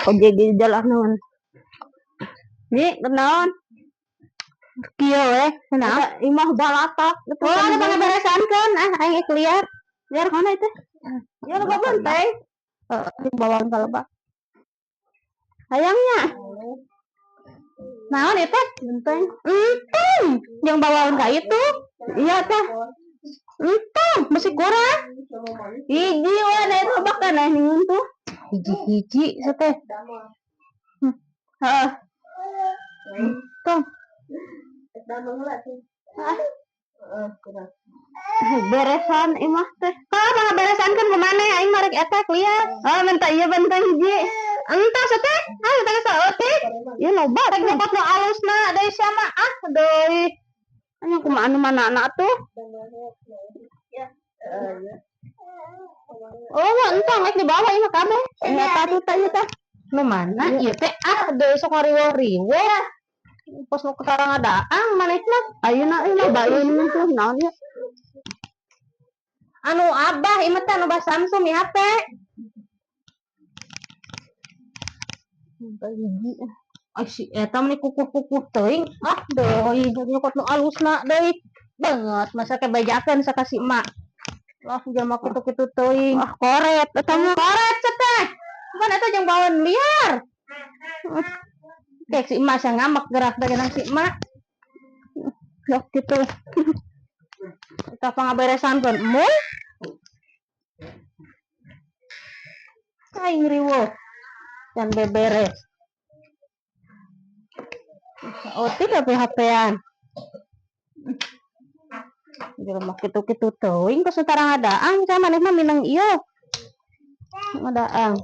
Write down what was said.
Ojek di jalan naon. Ni kenaon? Kieu we, kunaon? Eta imah balatak gitu. Oh, ada pangaberesankeun ah aing geus liar. Liar mana itu? Ya loba benteng. Heeh, bawang kalebak. Hayangnya Naon ieu teh? Benteng. Entong, jeung bawaon ka itu. Iya teh. Entong, masih kurang. Hiji we da itu bahkan eh tuh. Hiji-hiji teh. Heeh. Entong. Ah. Beresan imah teh. Ah, pangaberesankeun ku maneh aing mah rek eta liar. Ah, minta iya benteng hiji. Entah teh. Ah, eta geus saeutik. Ieu loba Rek tuh. nyokot nu alusna deui sia mah ah deui. Anya kumaha anu mana anak tuh? Oh, mah entong rek dibawa ieu mah kabeh. Eta tuh teh ieu teh. Nu mana ieu teh ah deui sok ngariweuh-riweuh. Pos nu ketarang adaang manehna. Ayeuna ieu loba ieu tuh naon ieu? Anu abah ieu mah teh anu bah Samsung ieu HP. Benteng hiji. Ah si eta mah kukuh-kukuh teuing. Ah deui nyokot nu alusna deui. Banget masa ke bejakeun saka si emak. Lah jelema kitu-kitu teuing. Ah, koret eta mah. Koret teh. Bukan eta jeung bawaan liar. Kayak si emak sia ngambek gerak dari si emak. Sok gitu. Kita pangaberesankeun embung. Aing riweuh. Dan beberes. Oh, tidak HP-an. Jelema kitu-kitu teuing geus tarang adaang sia maneh mah mineng ieu. Adaang.